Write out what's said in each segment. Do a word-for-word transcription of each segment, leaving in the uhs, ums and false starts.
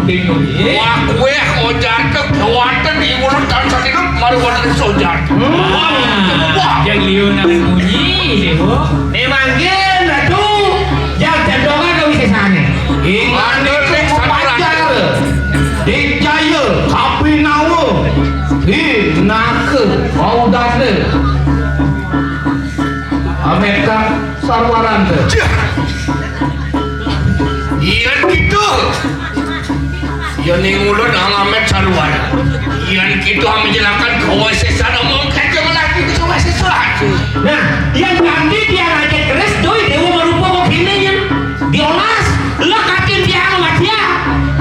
Bingung. Wah, kowe ojar ké kuwaten iwulan taun sadina mari wonten sojar. Wah, wah. Yang liu nang munyi, Dewa. Né mangkin Ratu, yang jendongan kawisésané. Ingat Mandor itu ring Samuran. Pacar. Dicaya, Kapinawa. Hi, Naga, Maudana. Améh kang Sarwaranta. Jah. Yén gitu. Yén ing ulun ang Améh Sarwaranta. Yén gitu améh jelakan gawa sésan omong kaja malah gitu gawa sésan. Nah, yang ganti dia ngajak keris doi Dewa Marupa kok gini ya. Diolas, lekatin dia sama dia.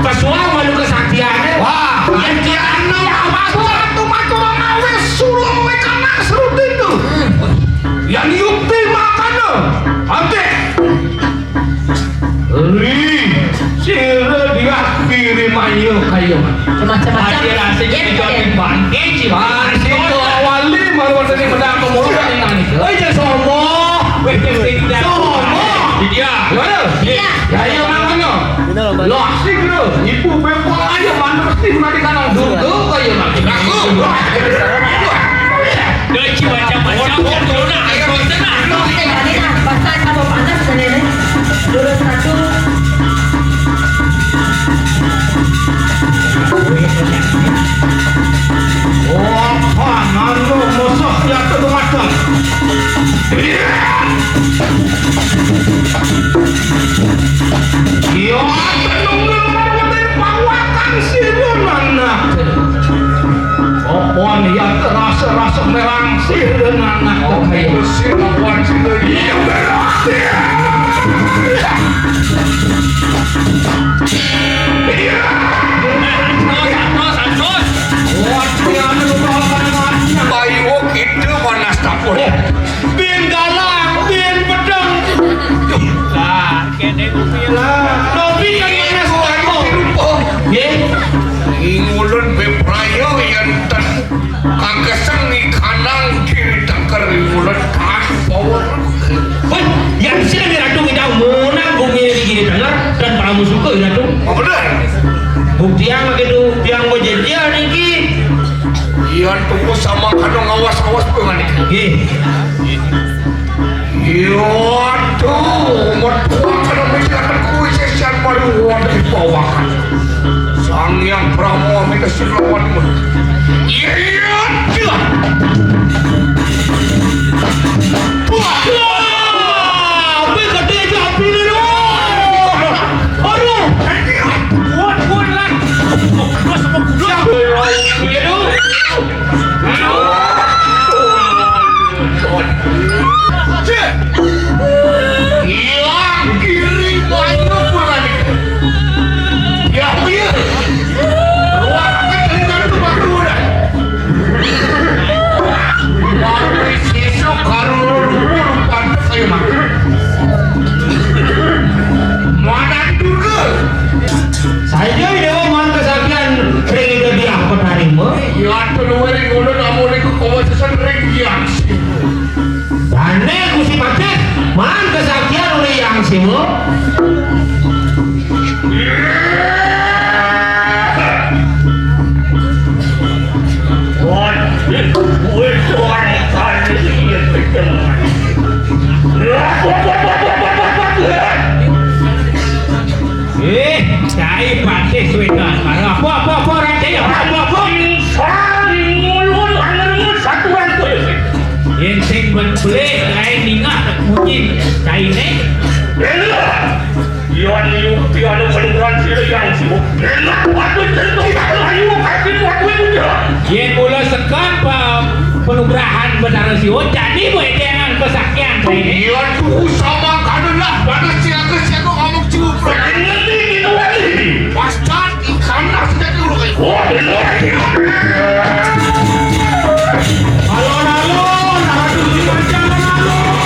Pesuang malu kesaktiannya. Wah, yang dia anu apa tuh? Satu matur ngawis sulung wékanak serut itu. Yang yukti makana. Antik. Ri, sira diah kiri manyu kaya. Semacam-macam. Adi rasanya. Iya, dijamin iya. Bangke, Cik. Bangke, wali, maru wonten ing medal kemulu, kan, ing manik. Oh, iya, somo. Wis, wis, wis. Somo. Iya. Gimana? Iya. Ya, iya, mangono. Loh, asik, bro. Ibu bepok aja, mana mesti nanti kan duduk aja, Mas. Aku. Doci macam-macam, corona, ayo, tenang. Oke, tadi nah, basah sama panas, nenek. Lurus satu. Wah, anu musuh ya tuh macam. Iya. Iya, tenung pawakan sira nanak. Apa niat rasa-rasa merang sira nanak. Oke, sira kuat sira. Iya, berarti. Iya. Terus, terus, terus. Kuat sira nanak. Bayu kita panas tak boleh. Bin galang, bin pedang. Lah, kene kuwi lah. Nopi kan panas kamu. Nggih. Ing ulun beprayo yen ten kageseng ikanang kiri teker ing ulun kan power. Woi, yang sini nih Ratu ngidang monang bumi ini gini tenger dan pramu suka ya Ratu. Oh, bener. Buktian begitu tiang mau janjian iki. Iya, tunggu sama kanu ngawas-awas pengen iki. Nggih. Iya, aduh, mertua kena menjelaskan kuwi sesian baru wadah bawakan. Sang Yang Brahma minta selamat. Iya, iya, iya. Wah, wah, apa kata aja api ni, loh? Aduh, kuat, kuat lah. Gua sama kuda. Iya, dong. Ilang kiri banyu kurang. Ya, iya. Ruang kecil itu baru udah. Baru sesuk karo rupa-rupa kaya mah. Mana Durga? Saya dewa man kesaktian ring itu dia apa tarima? Ya, aduh, luwe ring ulun, amun iku kawa sesen ring Hyang Siwa. Dane Gusti Patih, man kesaktian oleh Hyang Siwa. Eh, cai patih suwedan. Apa, apa, apa, orang cai, apa, apa, apa? Sing saling ngulun, angermu satuan kuwi. Yen sing ben beli, kae ningah bunyi caine. Enak. Yan yukti anu penurunan sira yang sibuk. Enak, waktu cerita, ayo, kasih waktu itu, ya. Yen mula sekat, pa-, penugrahan Betara Siwa, jadi buat jangan pesaktian caine. Iya, tuh, sama kadang lah, pada siaga-siaga ngomong cukup. Ngerti gitu, kali. Pas Ikan nasi dulu, kayak. Alon-alon, aduh, si Macan, alon-alon.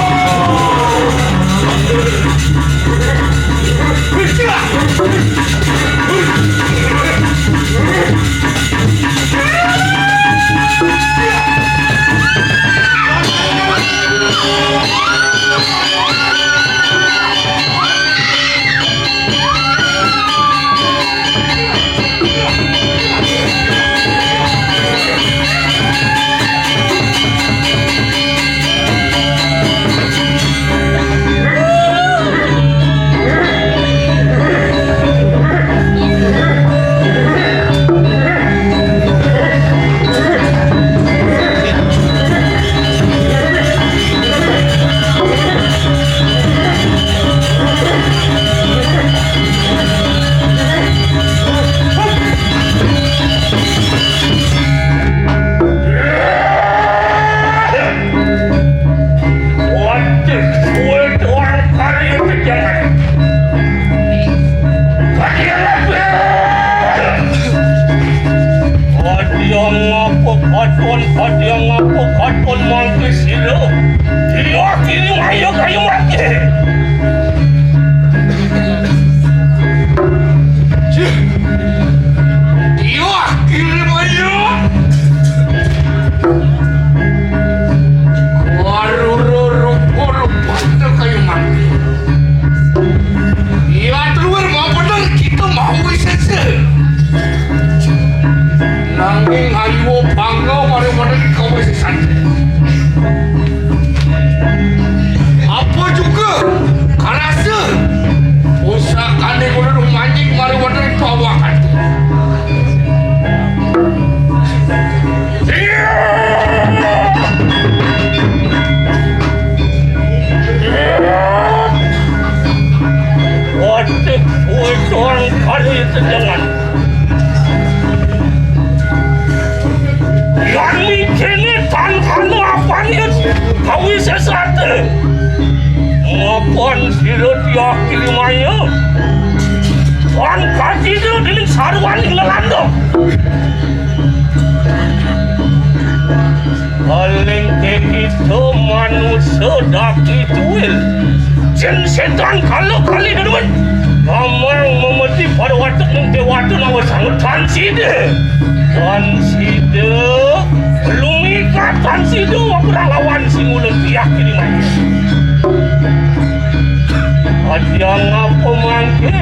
Ari tendangan. Yan mikene tan kana apane kawisesate. Mapan sira diakini maya. Tan kajina dening sarwaning lelanda. Paling kita manusa daki tuwil. Jin setan kala kali demen. Kamang memeti pada watek nang dewata nawa sanget tan sida. Tan sida. Lumikat tan sida wakurang lawan sing ulun diakini maya. Aja ngapa mangke?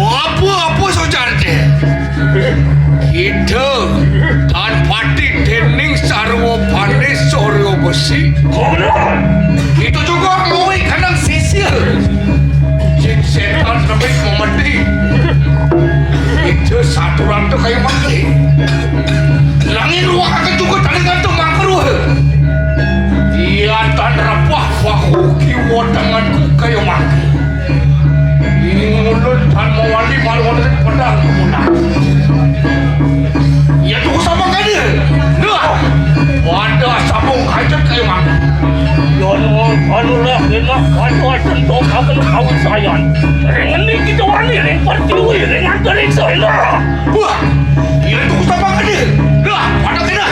Apa-apa sojar deh. Kita tan pati dening sarwa panis sorya besi. Konon. Kita juga ngui kanang sisil. Jin setan lebih memeti. Kita saturan tu kayu mati. Langit ruang akan juga tali ngantuk mangkeruh. Dia tan repah bahu kiwa tanganku kayu mati. Ini mulut tan mawali malu wonten pedang kemunan. Ya tuh sama kali. Nah, pada sabung aja kayu mati. Yon wong kanulah kena kanu aja dong akan kawin sayan. Ring ini kita wani ring pertiwi ring antariksa ini. Wah, iya itu Gusti Pakade. Dah, pada kena.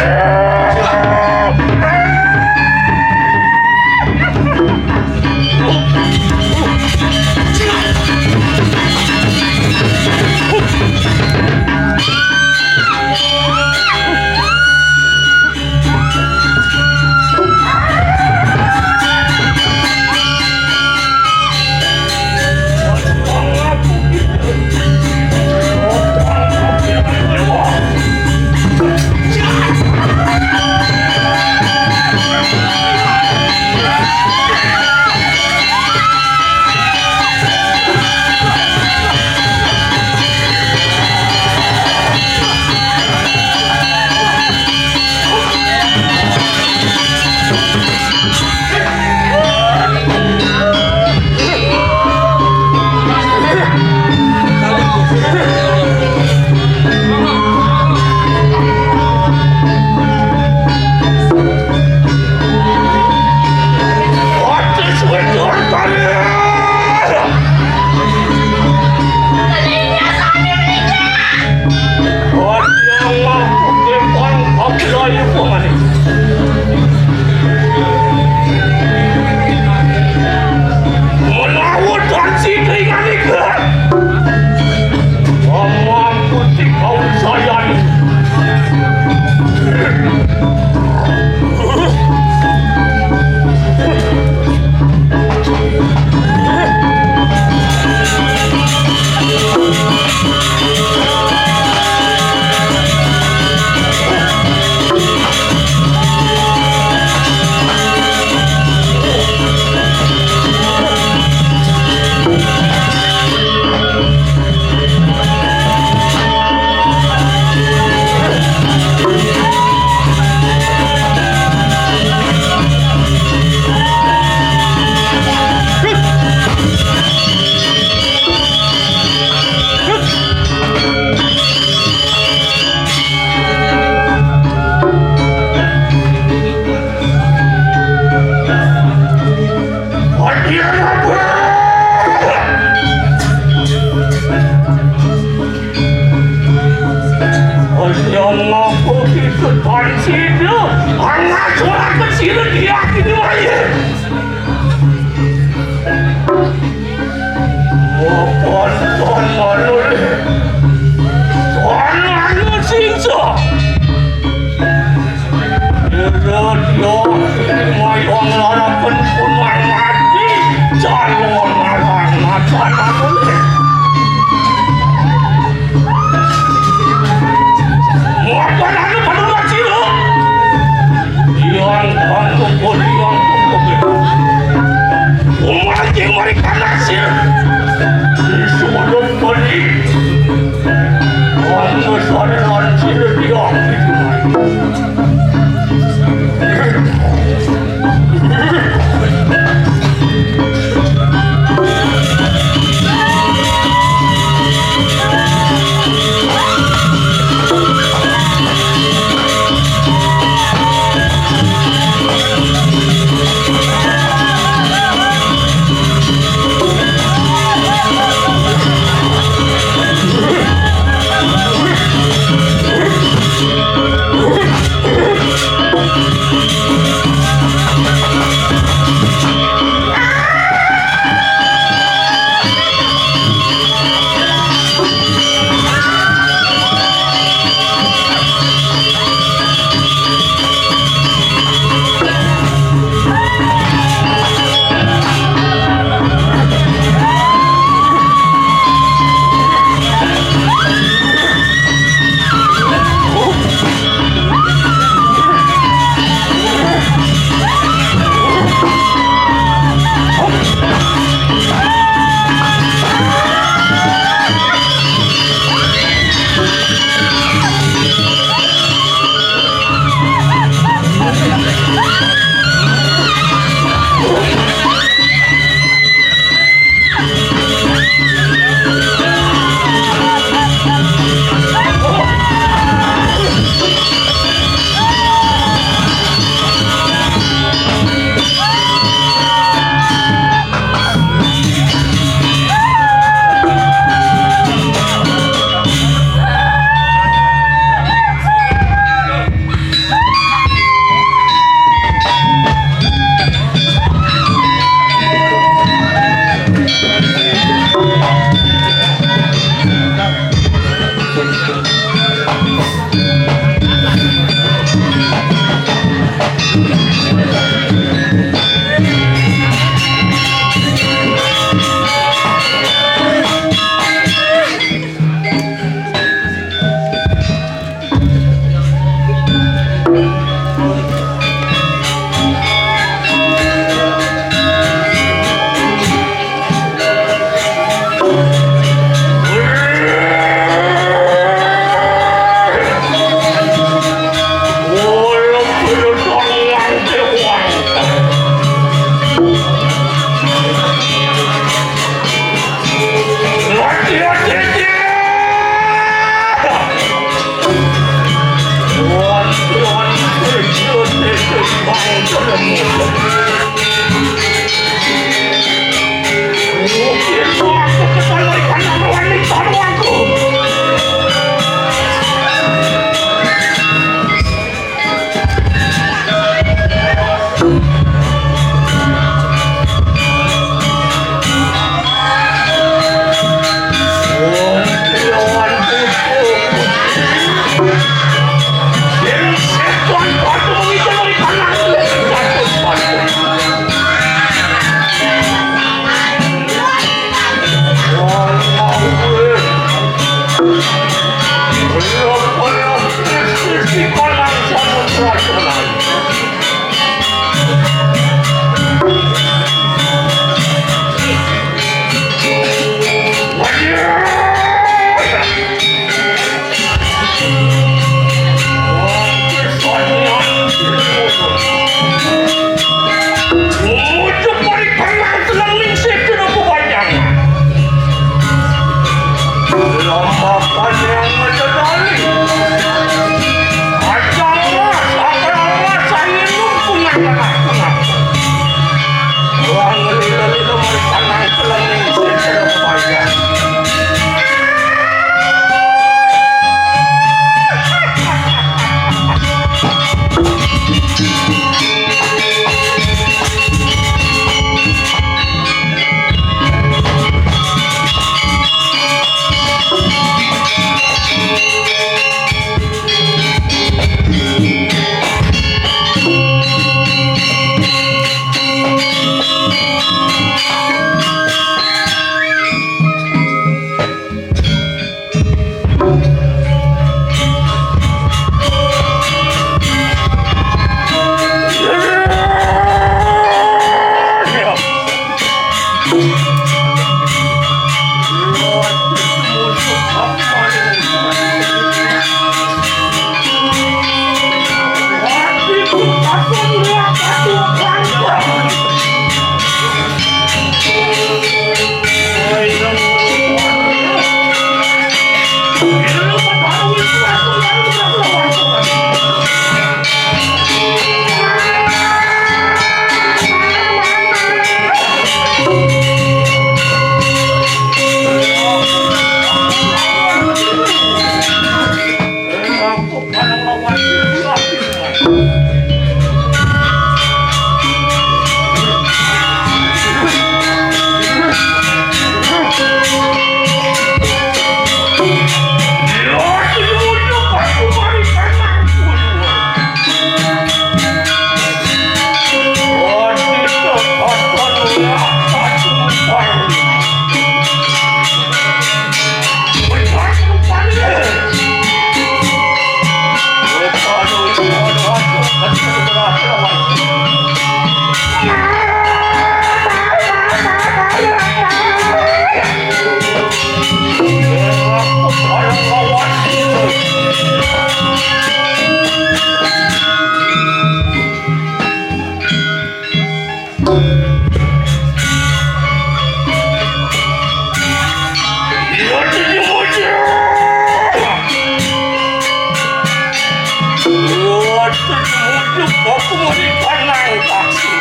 Aku mau dipanang taksi.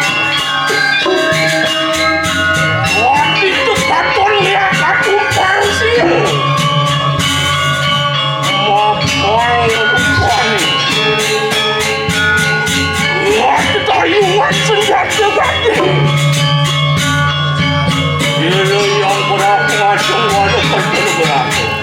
Waktu itu katon lihat aku parsil. Mapang rupanya. Waktu tayuan senjata gede. Dulu yang berapa masuk wadah kerja berapa.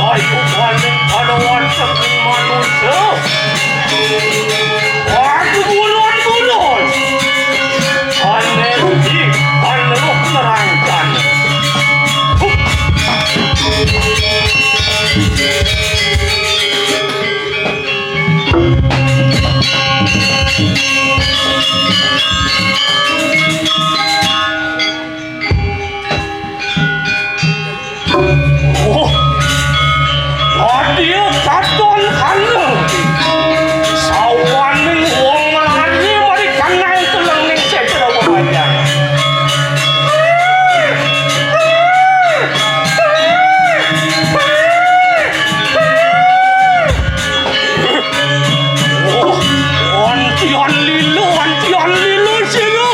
Ayo, paling pada wajib manusia. Aku bulan-bulan. Aneh di, aneh nerangkan. Oh, adia katon kana. Sawaning wong lari mari kanang teleng ning sedra wayang. Oh, antian lilo, antian lilo sira.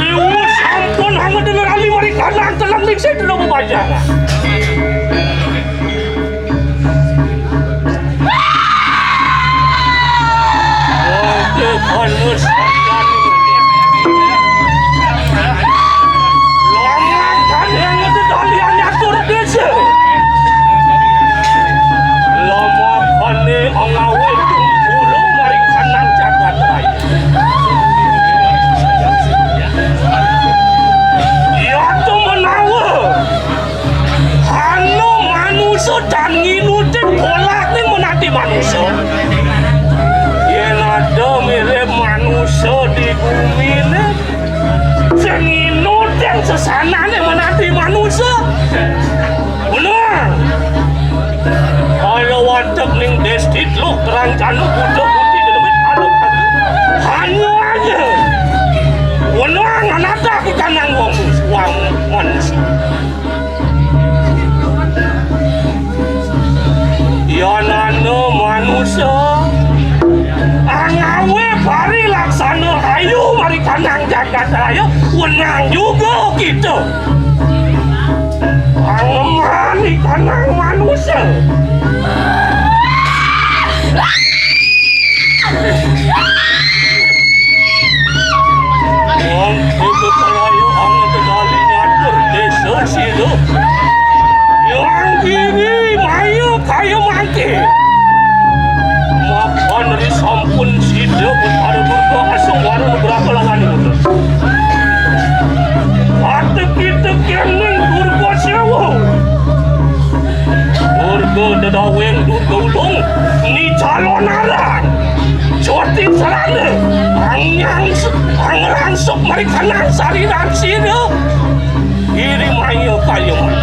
Riwus ampun, hanya dengar ali mari kanan telang ning saya dulu membaca. Iya to menawa. Hana manusa tan nginutin polahne menati manusa. Yen ada mirip manusa di gumine, sing nginutin sesanane menati manusa. Bener. Kaya wadeg ning Desti Teluk Kerancana, Buda Putih, Gedemit, Aluk, hanya aja. Bener, nganatah kita nang wong, wong manusa. Yanana manusa, angawe parilaksana ayu mari kanang jagat raya, wenang juga kita. Angeman ikanang manusa. Wong Angrangsuk, angrangsuk mari kanang sariran sira. Iri maya kaya mani.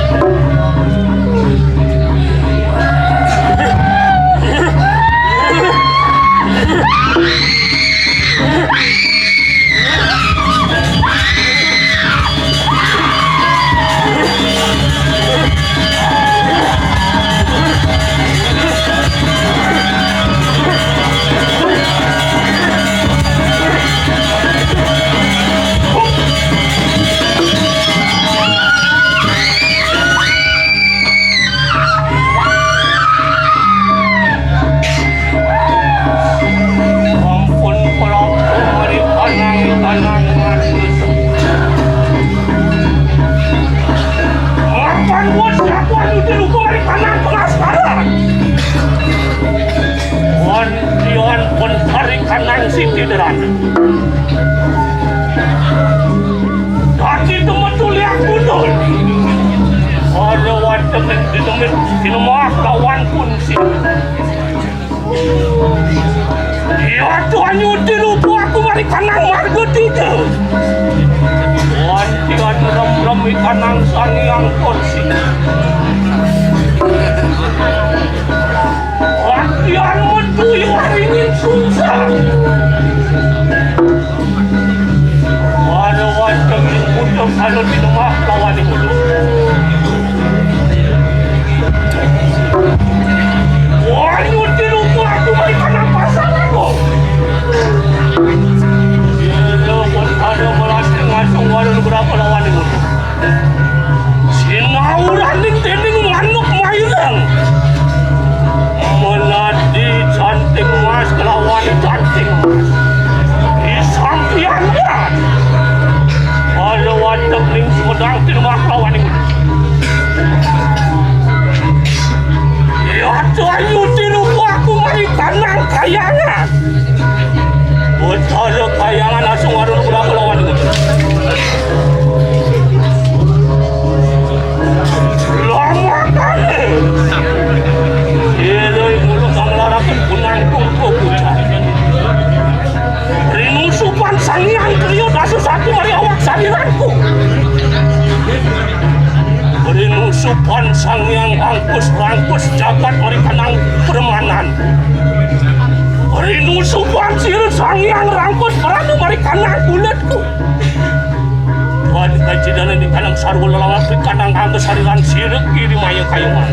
Ampun, Prabu, mari kanang, kanang, kanang. Mapan buat siapa itu lupa mari kanang pengasaran. Wan, Wan pun mari kanang siti deran. Kaki temetu liak budul. Ada wadeng di demit kinemah lawan kunci. Iya tuan nyuti lupa aku mari kanang marga tiga. Wan tian rem-rem ikanang sangiang kursi. Wan tian metu iwaringin sungsang. Pada wajah ini mudah kalau di rumah lawan ini mudah. Wah, ini udah lupa aku balik mana pasal aku. Iya, pun ada melatih ngasuh walau berapa lawan ini mudah. Sinauran ning dening manuk maireng. Melati cantik mas kelawan cantik mas. Di sampian kan. Ada wadek ning Sumedang tinembak lawan ning. Ya tuh ayu tiru aku mari kanang kayangan. Betara kayangan asung warung kula kelawan. Lama kali. Kira ibu lu kamu larakan kunang tungku pucat. Rinusupan sangiang kriyo dasa satu mari awak sariranku. Rinusupan sangiang angkus rangkus jagat mari kanang permanan. Rinusupan sira sangiang rangkus peradu mari kanang kulitku. Wan kajidana di kanang sarwa lelawat di kanang angga sariran sira kiri maya kayuman.